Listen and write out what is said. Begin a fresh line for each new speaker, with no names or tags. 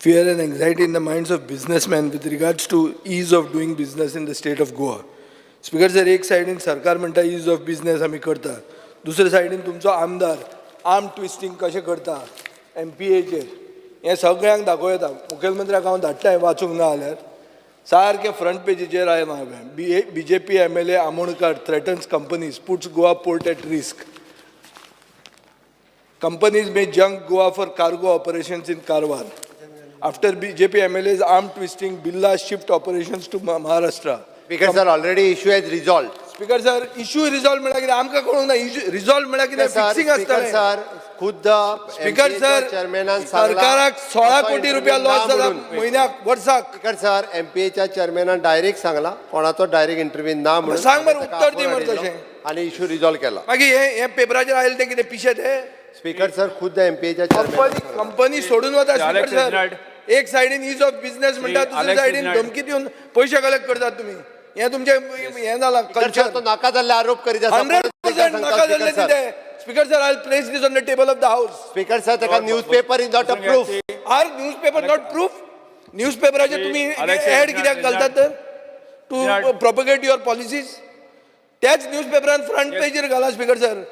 Fear and anxiety in the minds of businessmen with regards to ease of doing business in the state of Goa. Speaker sir, एक सायडीन सरकार म्हणटा is of business आमी करता, दुसरे सायडीन तुमचो आमदार आर्म ट्विस्टींग कशें करता एमपीएचेर हें सगळ्यांक दाखोवं येता. मुखेलमंत्र्याक हांव धाडटा हें वाचूंक ना जाल्यार. सारकें फ्रंट पेजीचेर आयलां हांवें. B BJP MLA Amonkar threatens companies, puts Goa port at risk. Companies may junk Goa for cargo operations in Karwar. After BJP MLA's arm twisting, Birla shift operations to Maharashtra.
Speaker sir, already issue has resolve.
Speaker sir, issue resolve म्हळ्यार कितें आमकां कळूंक ना. Issue resolve म्हळ्यार कितें? Fixing
speaker
आसतलें.
Sir, खुद्द
speaker sir,
चेअरमॅनान सांगलां
सरकाराक 16 कोटी रुपया लॉस जाला म्हयन्याक, वर्साक.
स्पीकर सर, एमपीएच्या चेअरमॅनान डायरेक्ट सांगला कोणाचो डायरेक्ट इंटरव्यू ना म्हणून.
सांग मरे,
ताका
उत्तर दी
आपोवन
मरे
हाडिल्लो
तशें.
आनी इश्यू रिजॉल्व केला.
मागीर हे हे पेपराचेर आयलें तें कितें पिशें तें?
स्पीकर सर, खुद्द एमपीएच्या
कंपनी
चेअरमॅन
कंपनी सोडून वता.
Shri
speaker
Alex
sir,
Reginald.
एक सायडीन is of business म्हणटा,
श्री
दुसऱ्या
अलेक्स
सायडीन
रेजिनाल्ड.
धमकी दिवन पयशे कलेक्ट करतात तुमी. हें तुमचें हें जालां
सर,
कल्चर.
तो नाका जाल्ले आरोप करीत आसा.
100% नाका जाल्लें तितें. Speaker sir, I place this on the table of the house.
Speaker sir, ताका newspaper is not a proof.
Are newspaper not proof? News पेपराचेर
श्री
तुमी
अलेक्स
एड कित्याक
रेजिनाल्ड.
घालतात तर? To
Reginald.
Propagate your policies. त्याच news पेपरान front पेजीर घाला स्पीकर सर.